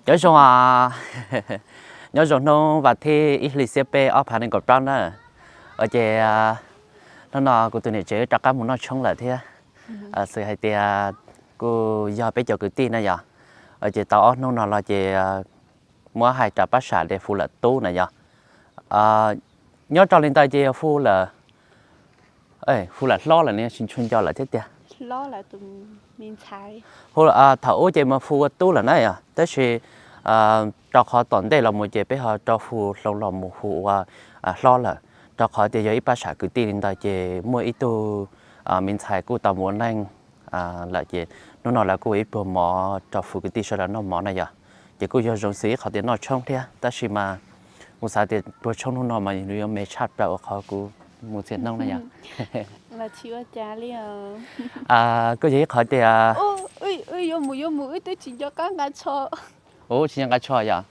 Nyob zoo, nyob zoo hnub vas thib ib hlis xiab peb ob phav nees nkaum plaub na. Ua ces hnub no kuv tus niam tsev rov qab mus noj tshoob lawm thiab. Xws hais tias kuj yog peb cov kwv tij na yog, ua ces tau ob hnub no los ces muab hais rau pab sam tias hu lawm tub na yog. Nyob rau li ntawd ces yog hu lawm, hu lawm hlob lawm ne, tsis tshua nco lawm thiab tiag. Thaum ub ces mas hu ua tub lawm na yog, tab sis rau qhov tom ntej los mus ces peb ho rov hu hloov los mus hu ua hlob lawm, rau qhov tias yog ib pab sam kwv tij li ntawd ces muaj ib tug me ntxhais kuj tau mus ua neej lawm ces hnub no lawv kuj ua ib pluag mov rau hu kwv tij sawv daws noj mov na yog. Ces kuj yog zoo xws ib qhov tias noj tshoob thiab, tab sis mas kuv xav tias pluag tshoob hnub no mas yuav me tshaj plaws ua qhov kuv mus txias noob na yog. Kuj yog ib qhov tias ub tsis nco nqa tsho yog.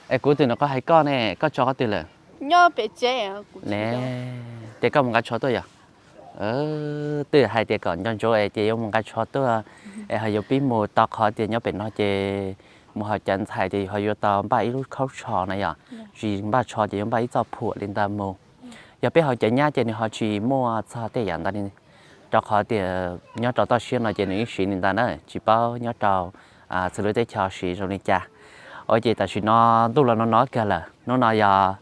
Es kuv twb nws qhov hais koj ne, koj tso qhov twg lawm? Ne, ces koj mus nqa tsho tuaj yog. Twb hais tias kom nco ntsoov es ces yuav mus nqa tsho tuaj, es ho yuav pib mus tau qhov tias nyob pem no ces mus haus cawv ntxhais ces ho yuav tau npaj ib lub khaub tsho na yog, tsis npaj tsho ces yuav npaj ib txoj phuam li ntawd mus. Yog peb haus cawv nyab ces nws ho tsis muaj txog tej yam ntawd li, rau qhov tias nyob rau toj siab no ces nws yeej siv li ntawd na, tsis paub nyob rau txhua lub teb chaws siv zoo li cas. Ua ces tam sim no ntuj los no no kawg lawm, hnub no yog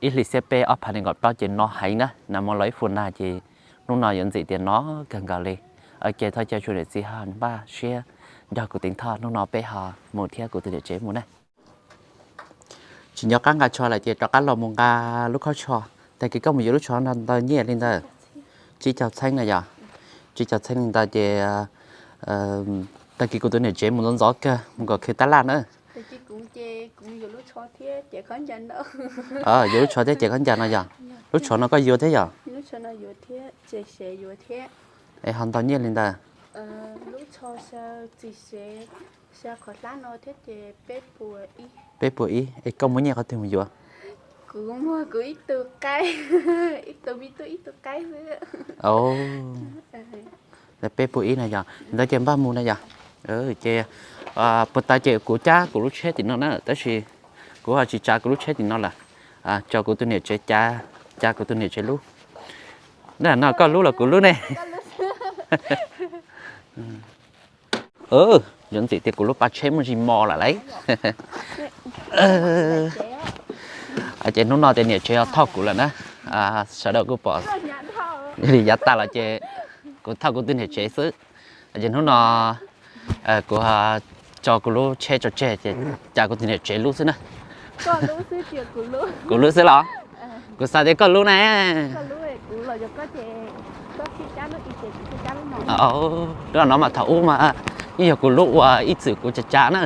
ib hlis xiab peb ob phav nees nkaum plaub ces no heev na, nag hmo los ib puas nag ces hnub no yuav ntxim tias no kawg nkaus li. Ua ces thov caw tsoom niam txiv ho npaj siab nrog kuv tiv thoj, hnub no peb ho mus thiab kuv tus niam tsev mus na. Tsis nco qab nqa tsho lawm ces rov qab los mus nqa lub khaub tsho. Tag kis koj mus yuav lub tsho no ntau nyiaj li ntawd? Tsib caug txheeb na yog. Tsib caug txheeb li ntawd ces tag kis kuv tus niam tsev mus ntxov ntxov kawg mus kom khwv tab laj na. Yuav lub tsho thiab ces khaub ncaws no yog. Lub tsho no koj yuav thiab yog? Es ho ntau nyiaj li ntawd? Peb puas ib, es koj muab nyiaj qhov twg mus yuav? Peb puas ib na yog, ntawd ces npaj mus na yog. Ces puag ta ces kuv cab kuv lub tsheb tim no na, tab sis kuv ho tsis tsav kuv lub tsheb tim no lawm, tso kuv tus niam tsev cab, cab kuv tus niam tsev lub. Na no koj lub los kuv lub ne? Yuav ntxim tias kuv lub paj tsheb muaj zis mos lawm lauj. Ces hnub no ces niam tsev ho thauj kuv lawm na, sawv daws kuj pom li yav tas los ces kuv thauj kuv tus niam tsev xwb. Ces hnub no kuv tso kuv lub tsheb tso tseg ces cab kuv tus niam tsev lub xwb na. Kuv lub xwb los? Kuv xav tias koj lub ne. Lub no mas thaum ub mas yeej yog kuv lub uas ib txwm kuv cav cav na.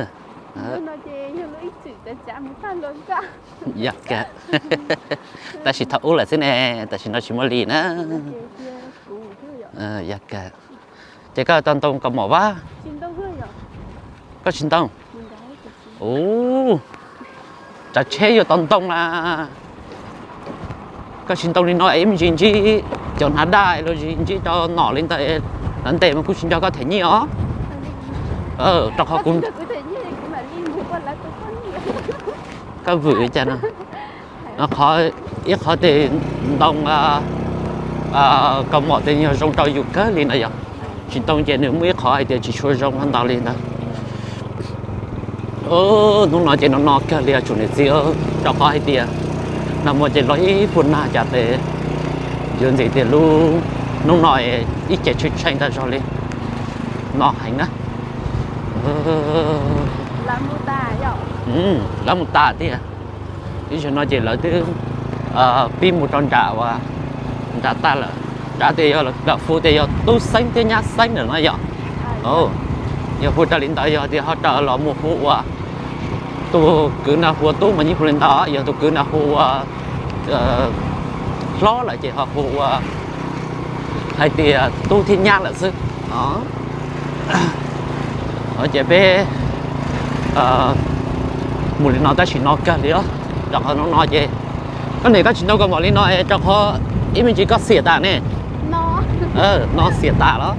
Tab sis thaum ub lawm xwb ne, tam sim no tsis muaj li na. Yog kawg. Ces koj tau ntoo kaus mom vas? Koj tsis ntoo? Ub, tsav tsheb yuav tau ntoo na. Koj tsis ntoo li no es ib me ntsis ntsib cov hnav daj los sis ntsib cov nom li ntawd, lawv ntes mas kuj tsis nco koj them nyiaj os. Rau qhov kuv, koj vwm li cas no. Qhov, ib qhov ces ntoo kaus mom ces yog zoo rau yus kawg li na yog, tsis ntoo ces nws muaj ib qhov hais tias tsis tshua zoo ntau li ntawd. Hnub no ces no no kawg li tsoom niam txiv, rau qhov hais tias nag hmo ces los ib puas nag cas tes yuav ntxim tias lub hnub no ib ce tshee tshee ntau zog li, no heev na. Lawv mus tas thiab, ib zaug no ces lawv twb pib mus rau nram uas nram tag lawm, nrad tias yog lawv hu tias yog tub xeeb thiab nyab xeeb lawm no yog. Yog hu raws li ntawd yog tias ho raws los mus hu ua, tus kwv no hu ua tub mas yeej hu li ntawd, yog tus kwv no hu ua hlob lawm ces ho hu ua hais tias tub thiab nyab lawm xwb. Ces peb mus li no tab sis no kawg li os, rau qhov no no ces koj niam koj tsis ntoo kaus mom li no es rau qhov ib me ntsis koj xiam tas ne. No xiam tas los?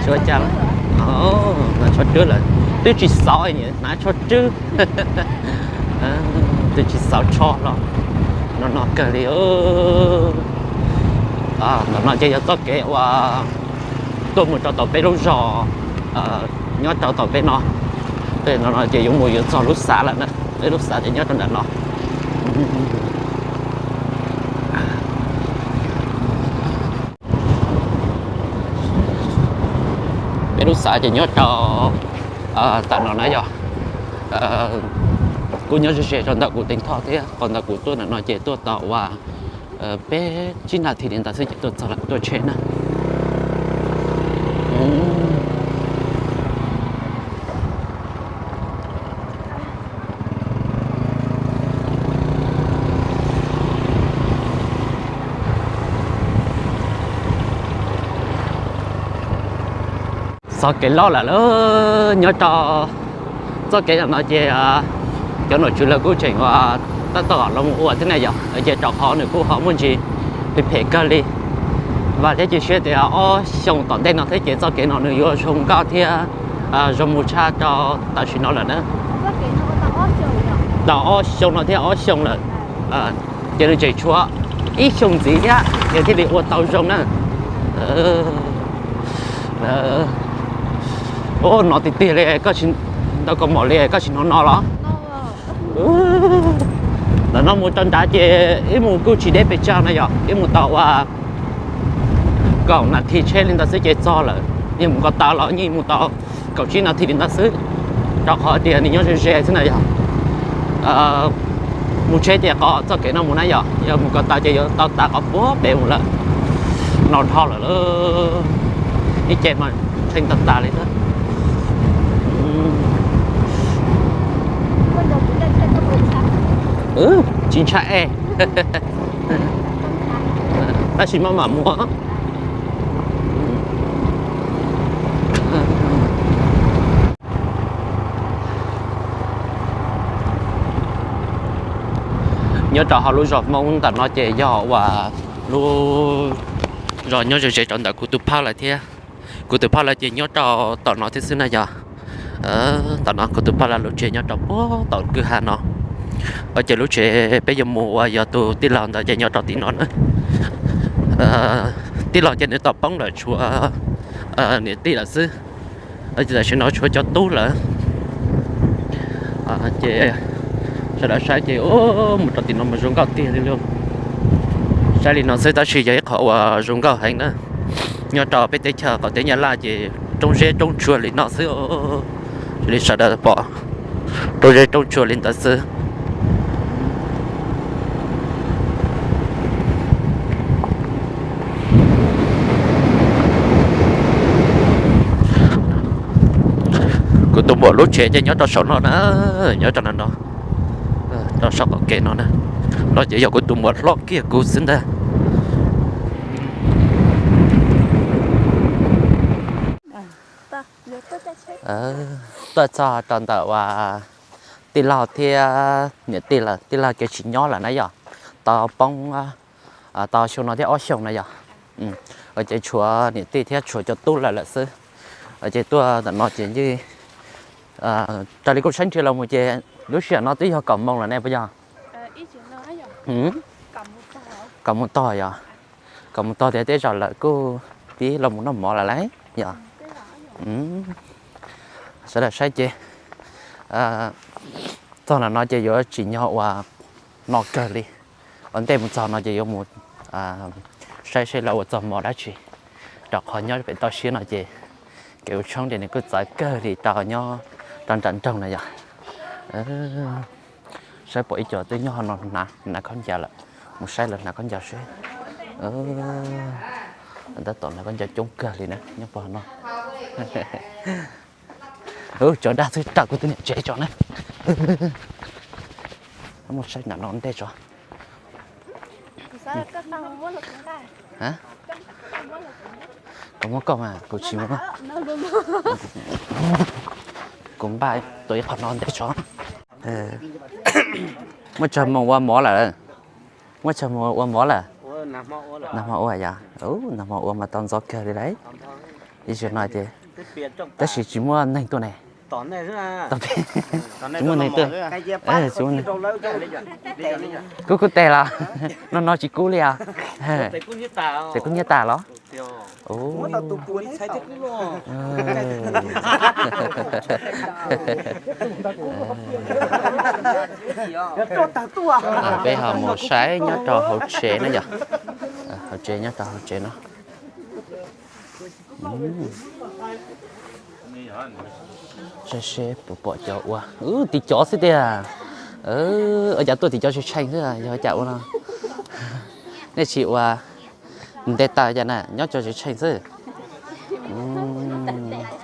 Tsis ua cas, no tsho rwb lawm. Twb tsis xauv, hnav tsho rwb, twb tsis xauv tsho los no no kawg li. Ntawm no ces yog txoj kev uas tuaj mus rau tom peb lub zos nyob rau tom peb no. Tej no no ces yuav mus yuav txog lub xav lawm na, peb lub xav ces nyob rau ntawm no. Peb lub xav ces nyob rau tam no na yog, kuj nyob ze ze rau ntawm kuv Teev Thoj thiab, qhov ntawm kuv tuaj ntawm no ces tuaj tau uas peb tsib nas this li ntawd xwb ces tuaj txog lawm, tuaj tsheb na. Txoj kev loj lawm lauj, nyob rau txoj kev no ces cov nom tswv lawv kuj tseem ua tab tom los mus ua thiab na yom, ces rau qhov nws kuj ho muaj ntsis phem phem kawg li. Vam thiab cia siab tias ob xyoos tom ntej no thiab ces txoj kev no nws yuav zoo nkauj thiab zoo mus tshaj rau tam sim no lawm na. Tau ob xyoo no thiab ob xyoo lawm, ces nws tseem tshuav ib xyoo ntxiv thiab ces thiaj li ua tau zoo na. Ub, no tiag tiag li, koj tsis ntaus kaus mom li koj tsis hnov no los? Ntawm no mus rau nrad ces ib mus kuj tsis deb pes tsawg na yom, ib mus tau ua kaum nas this tsheb li ntawd xwb ces txog lawm. Yog mus ko taw los yeej mus tau kaum tsib nas this li ntawd xwb, rau qhov tias nws nyob ze ze xwb na yog. Mus tsheb ces qhov txoj kev no mus na yom, yog mus ko taw ces yuav tau tas qhov puag pem mus lawm. No dhau lawm lauj, ib ce mas tshee tas tas li xwb. Tsis ntshai es, tab sis maj mam mus. Nyob rau hauv lub zos Hmoob ntawm no ces yog uas lub zos nyob ze ze rau ntawm kuv tus phauj lawv thiab. Kuv tus phauj lawv ces nyob rau tom no thiab xwb na yog. Tom no kuv tus phauj lawv lub tsev nyob rau puag tom kwj ha no. Ces lub tsev peb yuav mus uas yog tus tij laug ntawd ces nyob rau tim no na. Tij laug ces nws tau poob lawm, tshuav niam tij lawm xwb. Tam sim no tshuav cov tub lawm. Ces sawv daws saib ces mus rau tim no mas zoo nkauj tiag li lauj. Saib li no xwb tab sis yog ib qho uas zoo nkauj heev na. Nyob rau peb teb chaws qaum teb Nyab Laj ces roob zeb roob tsuag li no xwb. Li sawv daws pom roob zeb roob tsuag li ntawd xwb. Kuv tus muam lub tsev ces nyob rau saum no na, nyob rau no no, rau saum qaum kev no na. No ces yog kuv tus muam hlob kiag kuv xwb ntag. Tuaj txog rau ntawm uas tij laug thiab niam tij lawm, tij laug ces tsis nyob lawm na yom, tau poob tau xyoo no thiab ob xyoos na yom. Ces tshuav niam tij thiab tshuav cov tub lawm lawm xwb. Ces tuaj ntawm no ces yeej, raws li kuv saib nrhiav los mus ces lub sij hawm no twb yog kaum moos lawm ne puas yog? Kaum moos tog yog, kaum moos tog tias tej zaum lawm kuj pib los mus noj mov lawm lauj yog. Sawv daws saib ces txog ntawm no ces yuav tsim nyog ua no kawg li. Ua ntej mus txog no ces yuav mus saib seb lawv ua txog mov dab tsi, rau qhov nyob pem toj siab no ces kev ua tshoob ces nws kuj txawv kawg li rau nyob rau nram nroog na yom. Saib pom ib co twb nyob no hnav, hnav khaub ncaws lawm, mus saib lawv hnav khaub ncaws seb. Tab tom hnav khaub ncaws coob kawg li na nyob pog no. Tsov dag xwb raws kuv tus niam tsev tso na. Mus saib nram no ntej tso. Kuv muab koj mas kuv tsis muab. Kuv npaj tuav ib qho no ntej tso. Muaj tsawg moos ua mov lawm? Muaj tsawg moos ua mov lawm? Nag hmo ua yom? Nag hmo ua mas tau ntxov kawg li lauj. Ib zaug no ces, tab sis tsis muaj neeg tuaj ne. Tsis muaj neeg twg. Kuv kub tes los? No no tsis kub li os. Tes kub nyiab tas los? Peb ho mus saib nyob rau hauv tsev na yom. Hauv tsev, nyob rau hauv tsev no. Saib seb puas pom cov ua, ub, tiv cov xwb tiag. Ua cas tuaj tiv cov tshee tshee xwb, yog cas ua no? Nej tsis ua nte taws cas na, nyob cov tshee tshee xwb.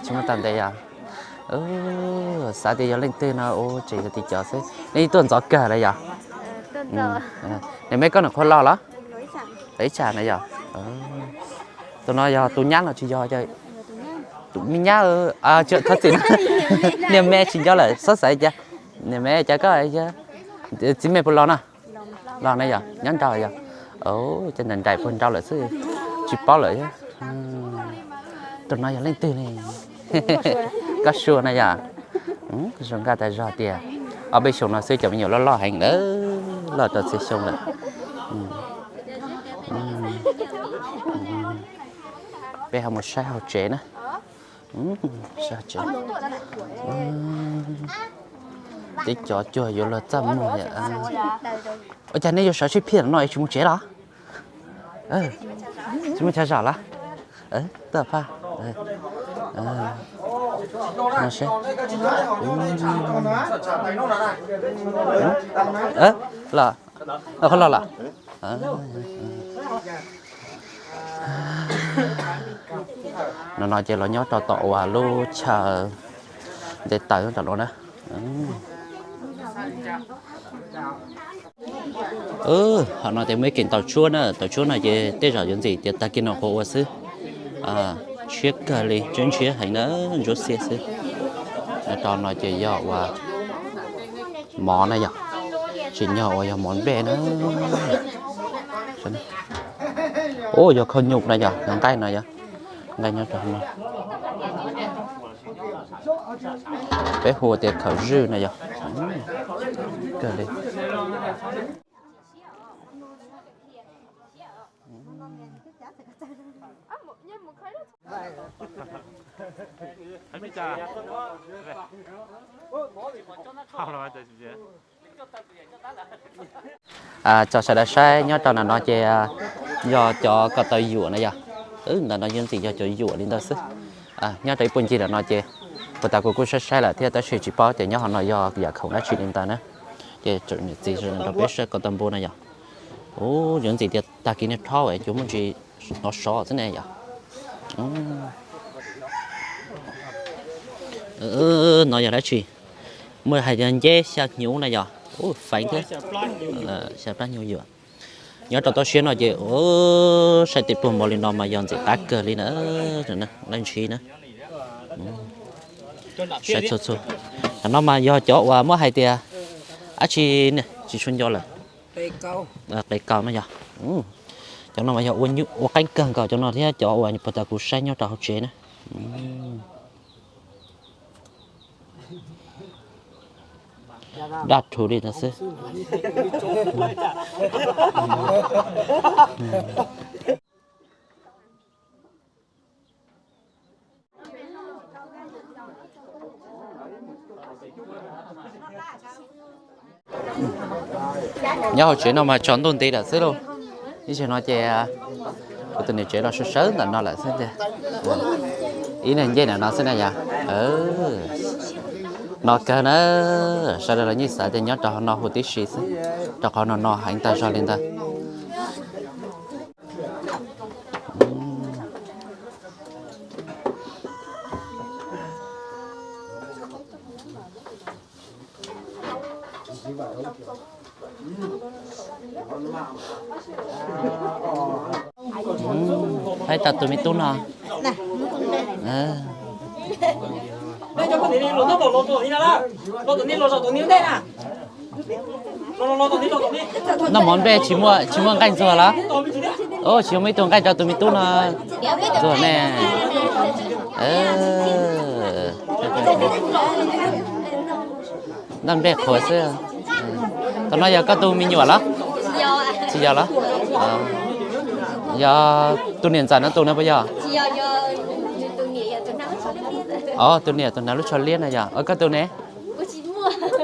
Tsis muaj tau ntes yom. Xav tias yog leej twg no, ua tseem yog tiv cov xwb. Nej tuaj ntxov kawg lawm yom? Niam me koj nws qhua loj los? Ib tsam na yom. Tus no yog tus nyab los tsis yog? Tus me nyab, thov txim, niam me tsis nco lawm, xob xav cas. Niam me cas koj, txiv me puas los no? Los na yom, nyob nraud yom. Cov nraim nraim puag nraud lawm xwb, tsis paub lawm. Tus no yog leej twg ne? Koj sua na yom. Zoo nkauj tas zog tiag. Ob peb xyoos no xwb cov me nyuam loj loj heev lawm, loj rau txhia xyoo lawm. Peb ho mus saib hauv tsev na. Saib tsev. Tib cov cuag yuav luag txaj muag. Ua cas nej yuav sawv sib phiaj no es tsis mus tsev los? Tsis muaj chaw zom los? Tuaj phaj. Los, qhov los los. No no ces los nyob rau tom uas lub chaw nte taws tom no na. Hom no ces muaj ib keem taus tshuab na, taus tshuab no ces tej zaum yuav ntxim tias tag kis no qhuav ua xwb. Ntshiab kawg li, ntshiab ntshiab heev na, ntsuab xiab xwb. Nyob rau no ces yog uas mov na yom, tsim nyog uas yog mov nplej na. Ub, yog khau nyum na yom, yog nqaij no yom, nqaij nyob rau no. Peb hu tias khawm zwj na yom. Kawg li. Tso sawv daws saib nyob rau ntawm no ces yog cov ko taw yuam na yom. Ntawm no yuav ntxim yog cov yuam li ntawd xwb. Nyob rau ib puag ncig ntawm no ces puag ta kuv kuj saib saib lawm thiab tab sis tsis paub tias nyob hauv no yog yam khoom dab tsi li ntawd na. Ces tseem niam txiv rau peb saib ko taw npua na yom. Ub, yuav ntxim tias tag kis niag rhaub es cov muaj ntsis hnov sov xwb ne yom. No yog dab tsi? Muaj hais tias nceb xya hnyuv na yom. Ub, feev thiab. Xya plab hnyuv yuam. Nyob rau toj siab no ces saib tej pluag npaum li no mas yog ntxim qab kawg li na. Dab ntshis na. Saib txhua txhua. Tam no mas yog cov uas muab hais tias dab tsi, tsis tshua nco lawm. Qe kaus no yog. Cov no mas yog ua qeeb kawg nkaus cov no thiab cov uas puag ta kuv saib nyob rau hauv tsev na. Daj rhuv li ntawd xwb. Nyob hauv tsev no mas tsaus ntuj nti lawm xwb lauj. Ib zaug no ces kuv tus niam tsev los sawv sawv ntawm no lawm xwb tiag. Ib niag ncej ntawm no xwb na yom. No kawg na, sawv daws los yeej xav tias nyob rau hauv no huv tib si xwb, rau qhov no no heev tag zog li ntawd. Peb tau tus me tub no. Noj mov nplej tsis muaj, tsis muaj nqaij ntxuag los? Tsis muaj ib tug nqaij rau tus me tub no ntxuag ne. Noj nplej qhuav xwb. Tam no yog koj tus me nyuam los? Tsis yog los? Yog tus niam ntxawm no tus no puas yog? Os, tus niam tus hnav lub tsho liab no yog. Koj tus ne?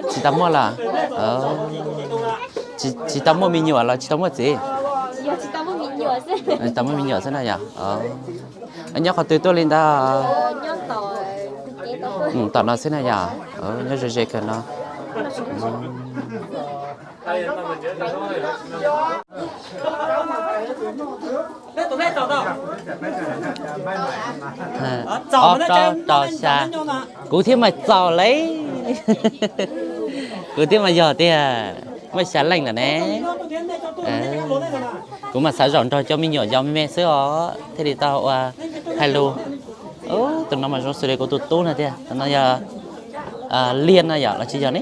Tsis tau muaj los? Tsis tau muaj me nyuam los tsis tau muaj txiv? Tsis tau muaj me nyuam xwb no yog. Nyob qhov twg tuaj li ntawd? Tom no xwb na yog. Nyob ze ze kawg no. Ob plaub rau xya. Kuv thiaj mas txaus lauj. Kuv thiaj mas yog tiag, muaj xya leej lawm ne. Kuv mas xav zaum nrog cov me nyuam yos me me xwb os thiaj li tau ua hais lus. Tus no mas zoo xws li kuv tus tub no tiag, tus no yog Liaj no yog los tsis yog ne?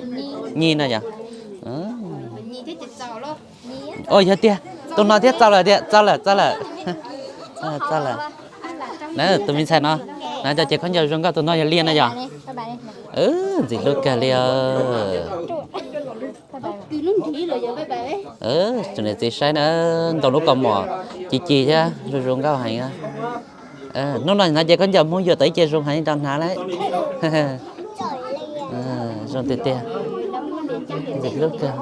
Nyi no yog. Yog tiag, tus no thiab txaus lawm tiag, txaus lawm, txaus lawm. Txaus lawm. Na tus me ntxhais no, na cov ces khaub ncaws zoo nkauj tus no yog Liaj no yog. Ntxim hlub kawg li. Tus niam txiv saib na, ntoo lub kaus mom ci ci thiab zoo zoo nkauj heev. Hnub no no ces khaub ncaws Hmoob yuav tau ib ce zoo heev rau hnav lauj. Zoo tiag tiag. Ntxim hlub kawg.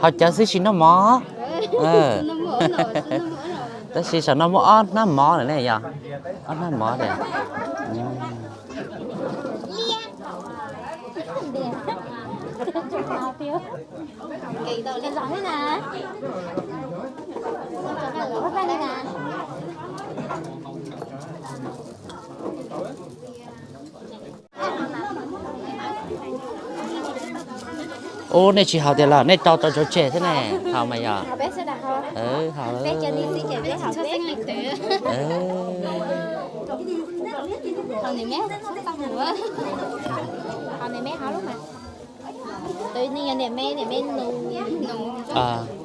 Ho cawv xwb tsis noj mov. Tab sis saum no muaj ob hnab mov lawm ne yog. Ob hnab mov tiag. Ub, nej tsis haus tiag los? Nej rau rau tseg thiab ne. Haus mas yog. Haus.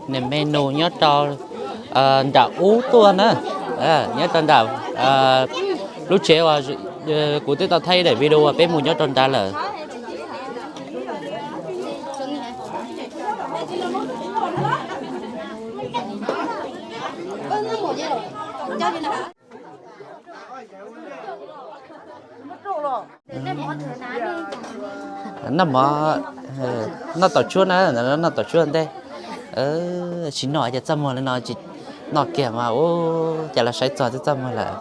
Niam me nus nyob rau nram ub tuaj na, nyob rau nram lub tsev uas kuv twb tau thaij ib daim video uas peb mus nyob rau nrad lawm. Noj mov, noj taum tshuab na, noj taum tshuab ntej. Tsis noj ces txaj muag li no, tsis noj kiag mas ua cas los saib txog twb txaj muag lawm.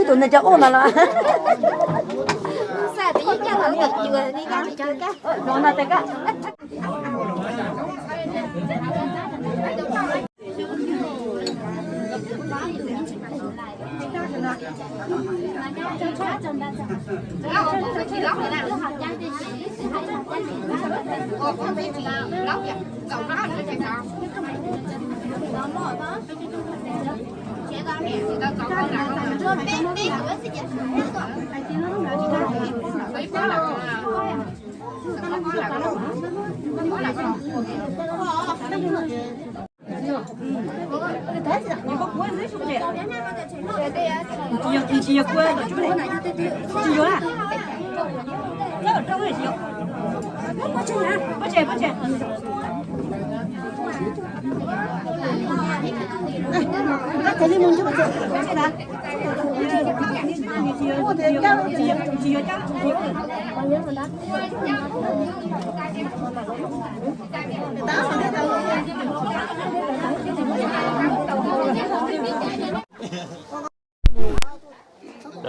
Tus no cov ub no los.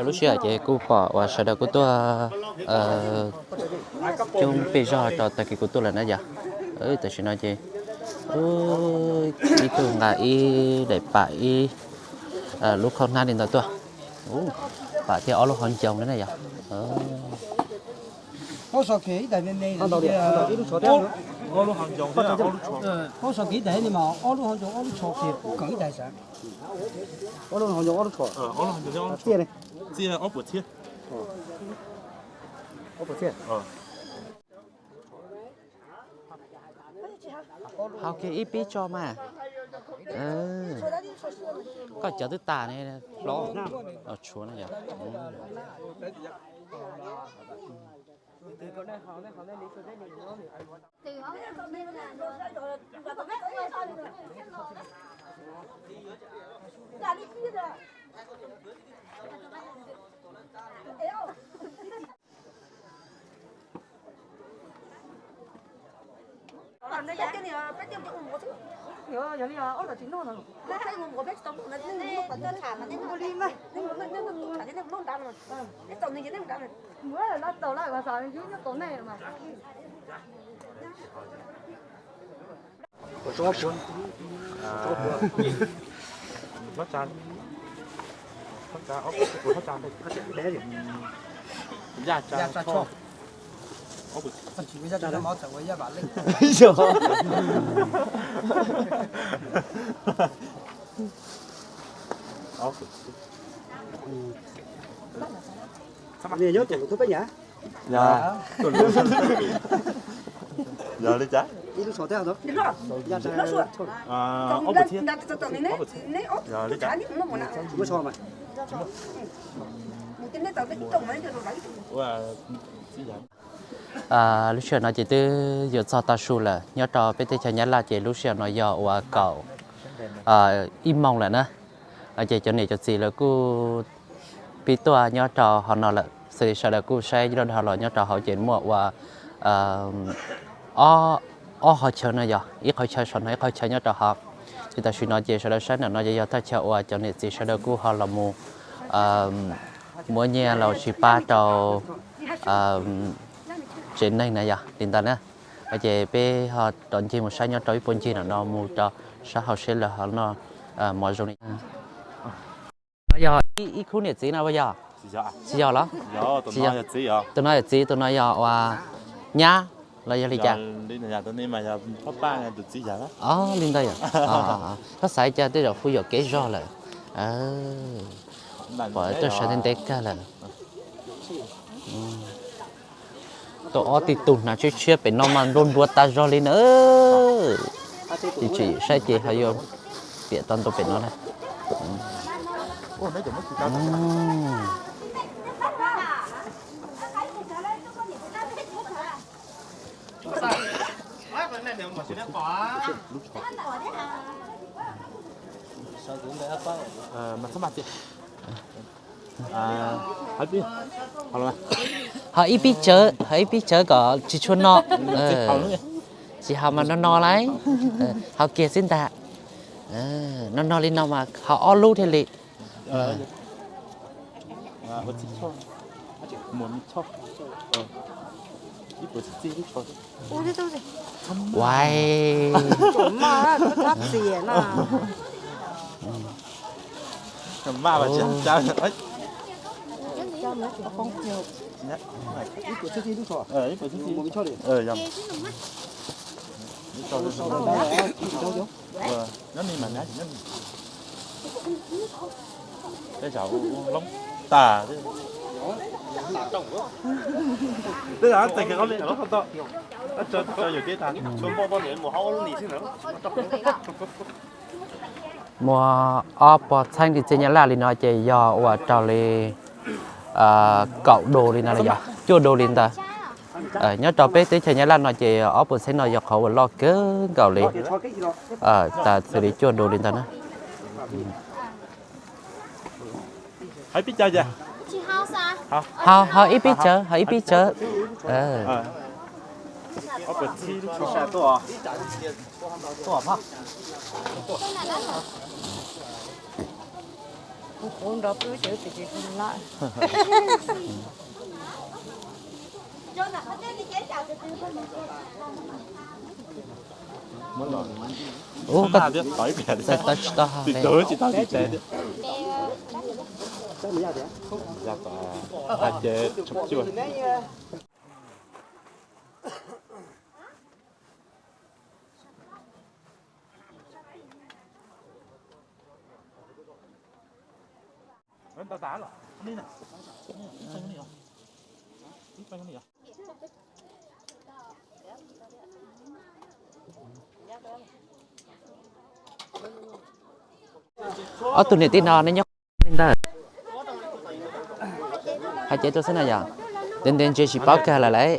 Lub sij hawm ces kuj pom uas sawv daws kuj tuaj coob pes zog rau tag kis kuv tuaj lawm na yom. Tam sim no ces Ib tug nqa ib daim pam ib lub khaub hnab li ntawd tuaj. Pam thiab ob lub hauv ncoo na yog. Hau kiag ib pib tso mas. Koj cov twb tas ne, hlob. Tshuav no yog. Nyob tus tus peb nyab. Yog li cas? Ob phuv txhiab. Yog li cas? Lub sij hawm no ces twb yuav txog tav su lawm, nyob rau peb teb chaws Nyab Laj ces lub sij hawm no yog uas kaum ib moos lawm na. Ces cov niam cov txiv lawv kuj pib tuaj nyob rau hauv no lawm, xws li sawv daws kuj saib dab dhau los nyob rau hauv ces muaj ua ob qhov chaw no yog ib qhov chaw saum no ib qhov chaw nyob rau hauv. Ces tam sim no ces sawv daws saib ntawm no ces yog thaj chaw uas cov niam txiv sawv daws kuj ho los mus muab nyiaj los sis pab rau tsev neeg na yog li ntawd na. Ces peb ho rov ncig mus saib nyob rau ib puag ncig no no mus rau sab hauv seb lawv ho noj mov zoo li. Yog ib khub niam txiv no puas yog? Tsis yog los? Tus no yog txiv, tus no yog uas nyab los yog li cas? Li ntawd yog. Koj xav cas tej zaum kuj yuam kev zog lawm. Pom tuaj sawv ntev ntev kawg lawm. Tau ob tug tub hnav tshiab tshiab pem no mas nruab nruab tag zog li na. Tsis tsim saib ces ho yuav piam tau ntu pem no na. Ho ib pib tsawv, ho ib pib tsawv kom tsis tshua no. Tsis haus mas no no lauj. Haus kiag xwb ntag. No no li no mas haus ob lub thiaj li. Uai. Nyob ni mas nyob ni. Tej zaum loob tas. Tej zaum tes kiag qhov li loob qhov tod. Muaj ob pog txheeb li txiv nyab laj li no ces yog uas raws li kaum du li no los yog cuaj du li ntawd. Nyob rau peb teb chaws nyab laj no ces ob pog txheeb no yog qhov uas loj kawg nkaus li, tas xws li cuaj du li ntawd na. Ho ib pib tsawv, ho ib pib tsawv. Ub, koj tawm tsis tau ha. Ob tug niam tij no nej nyob li ntawd. Hais cev tuaj xwb na yog. Ntev ntev ntse tsis paub kawg lawm lauj.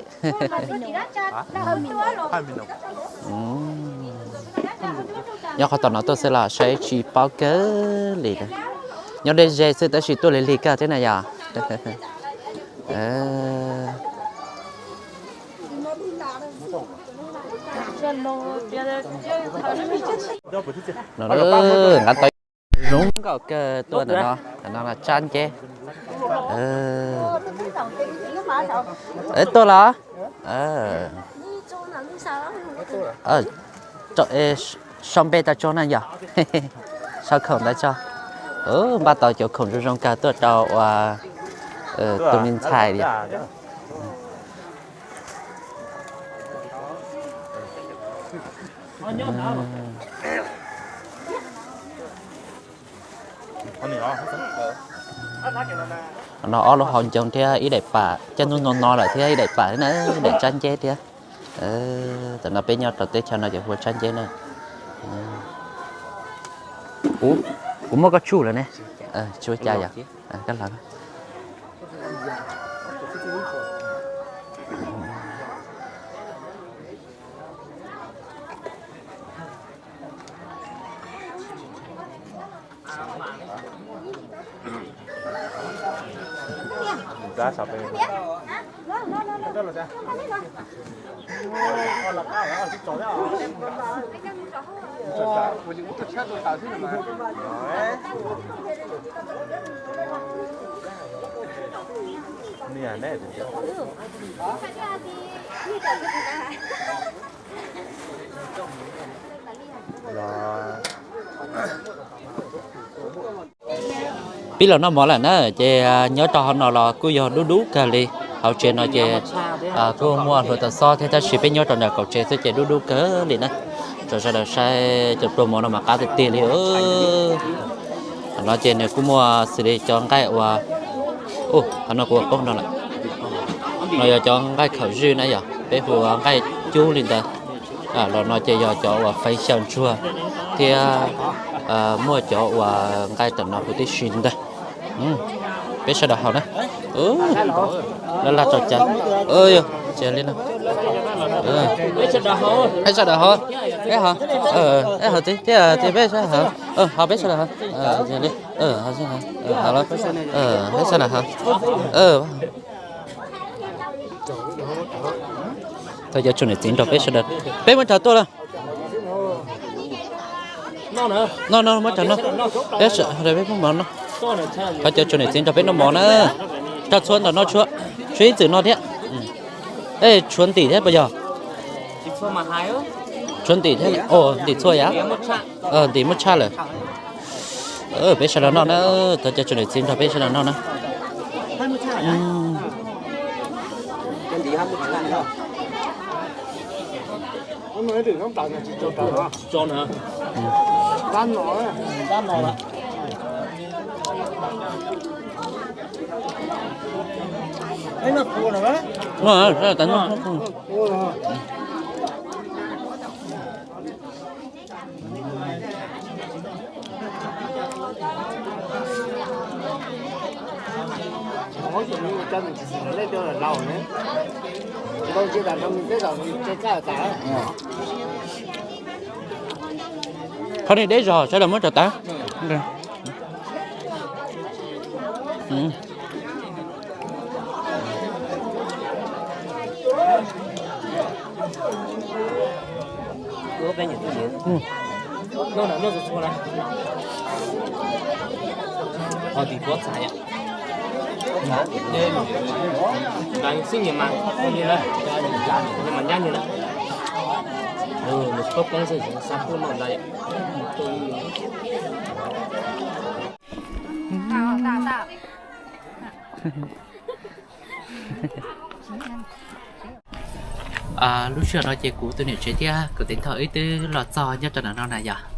Nyob qhov tom no tuaj xwb los saib tsis paub kawg li. Nyob deb ze xwb tab sis tuaj lig lig kawg thiab na yog. Nqa tau zoo nkauj kawg tuaj ntawm no, ntawm no tsab nceb. Tuaj los? Sau npe tau tso na yog. Sau khoom ntawd tso. Npaj tau cov khoom zoo zoo kawg tuaj rau ua tus me ntxhais li. No ob lub hauv ncoo thiab ib daim pam, caij hnub no no lawm thiab ib daim pam na, ib daim tsab nceb thiab. Tam no peb nyob rau teb chaws no ces hu ua tsab nceb na. Kuv, kuv muab koj tsuj lawm ne. Tsis ua cas yom. Koj los. Pib los noj mov lawm na, ces nyob rau hauv no los kuj yog dub dub kawg li. Hauv tsev no ces kuj muaj hluav taws xob thiab tab sis peb nyob rau nram qaum tsev xwb ces dub dub kawg li na. Tso sawv daws saib cov pluas mov no mas qab tiag tiag li. Qhov no ces nws kuj muaj xws li cov nqaij uas, qhov no kuv ua poob no lawm. No yog cov nqaij khaum zwj na yog peb hu ua nqaij cub li ntawd. Los no ces yog cov uas feev xyaw ntsuag thiab muaj cov uas nqaij tam no huv tib si li ntawd. Peb sawv daws haus na. Laj laj tso cas. Ces li no. Peb sawv daws haus, peb haus, peb haus tib thiab ces peb sawv daws haus, haus peb sawv daws haus. Li, haus, peb sawv daws haus. Thaum cov tsus niam txiv nrog peb sawv daws, peb muab rhawv tuaj lawm. No no muab rhawv no, peb sawv daws peb muab mov no. Qhov cov tsus niam txiv nrog peb noj mov na. Rau txhua ntawm no tshuav, tshuav ib txwm no thiab. Tshuav ntim thiab puas yog? Tshuav ntim thiab, ntim txhua yam. Ntim muab tshaj lawm. Peb sawv daws noj na, thov cov tsus niam txiv nrog peb sawv daws noj na. Qhov no deb zog sawv daws muab rau tas. Lub sij hawm no ces kuv tus niam tsev thiab kuv tus thawj wb twb los txog nyob rau ntawm no na yom.